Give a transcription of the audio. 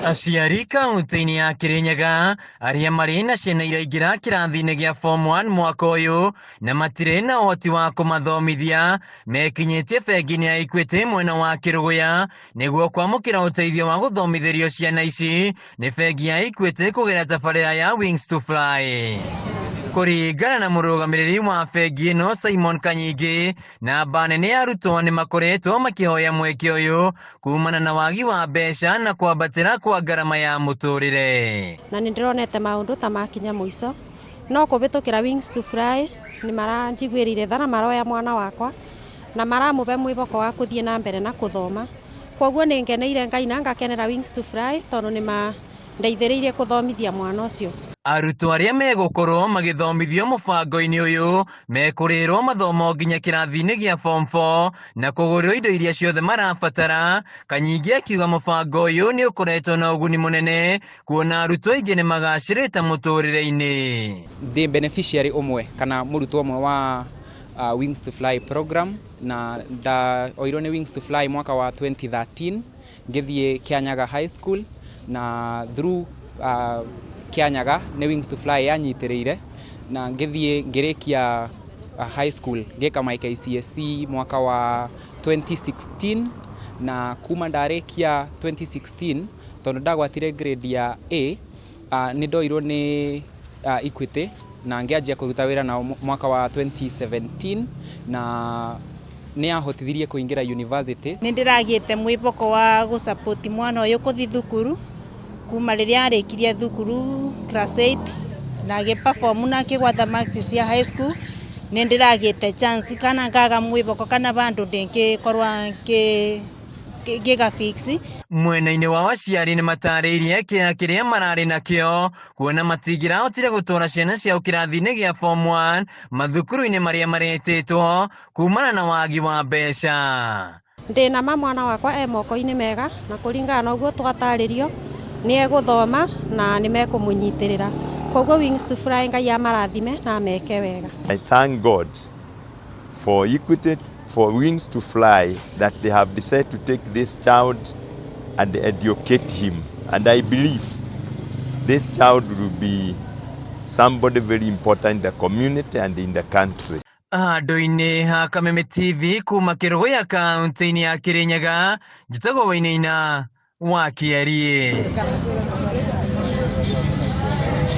Aciari kaunti-inĩ ya Kirinyaga arĩa marĩ na ciana iraingĩra kĩrathi-inĩ gĩa form 1 mwaka ũyũ na matirĩ na ũhoti wa kũmathomithia mekinyĩtie bengi-inĩ ya Equity mwena wa Kĩrũgũya nĩguo kwamũkĩra ũteithio wa gũthomithĩrio ciana ici nĩ bengi ya Equity kũgerera tabarĩra ya Wings to Fly. Kũringana na mũrũgamĩrĩri wa bengi ĩno Simon Kanyingĩ, namba nene ya arutwo nĩ makoretwo makĩhoya mweke ũyũ kumana na wagi wa mbeca na kwambatĩra kwa ngarama ya mũtũrĩre. Na nĩ ndĩronete maũndũ ta makinya mũico no kũhĩtũkĩra Wings to Fly nĩ maranjiguĩrĩire tha na maroya mwana wakwa na maramũhe mwĩhoko wa kũthiĩ na mbere na kũthoma. Koguo nĩ ngeneire Ngai na ngakenera Wings to Fly tondũ nĩ mandeithĩrĩirie kũthomithia mwana ũcio. Arutwo arĩa megũkorwo magĩthomithio mũbango-inĩ ũyũ mekũrĩhĩrwo mathomo nginya kĩrathi-inĩ gĩa form 4 na kũgũrĩrwo indo iria ciothe marabatara. Kanyingĩ akiuga mũbango ũyũ nĩ ũkoretwo na ũguni mũnene kuona arutwo aingĩ nĩ magacĩrĩte mũtũrĩre-inĩ. Ndĩ beneficiary ũmwe kana mũrutwo ũmwe wa Wings to Fly program, na ndaoirwo nĩ Wings to Fly mwaka wa 2013 ngĩthiĩ Kianyaga High School, na through Kianyaga nĩ Wings to Fly yanyitĩrĩire na ngĩthiĩ ngĩrĩkia high school, ngĩka my KCSE mwaka wa 2016. Na kuma ndarĩkia 2016, tondũ ndagwatire grade ya A, nĩ ndoirwo nĩ Equity na ngĩanjia kũruta wĩra nao mwaka wa 2017, na nĩ yahotithirie kũingĩra university. Nĩ ndĩragĩte mwĩhoko wa gũsupport mwana ũyũ kũthi thukuru kuma rĩrĩa arĩkirie thukuru class 8 na agĩperform na akĩgwata marks cia high school. Nĩ ndĩragĩte chance kana ngaga mwĩhoko kana vandũ ndĩngĩkorwa ngĩga fix. Mwena-inĩ wa aciari nĩ matarĩirie kĩeha kĩrĩa mararĩ nakĩo kuona matingĩrahotire gũtwara ciana ciao kĩrathi-inĩ gĩa form 1 mathukuru-inĩ marĩa maretĩtwo kumana na wagi wa mbeca. Ndĩna ma mwana wakwa e moko-inĩ mega, na kũringana na ũguo twatarĩrio nĩ egũthoma na nĩ mekũmũnyitĩrĩra. Koguo Wings to Fly, Ngai amarathime na ameke wega. I thank God for Equity, for Wings to Fly, that they have decided to take this child and educate him. And I believe this child will be somebody very important in the community and in the country. Handũ-inĩ ha Kameme TV kuma Kĩrũgũya kaunti-inĩ ya Kĩrĩnyaga, njĩtagwo Wainaina wa Kĩariĩ.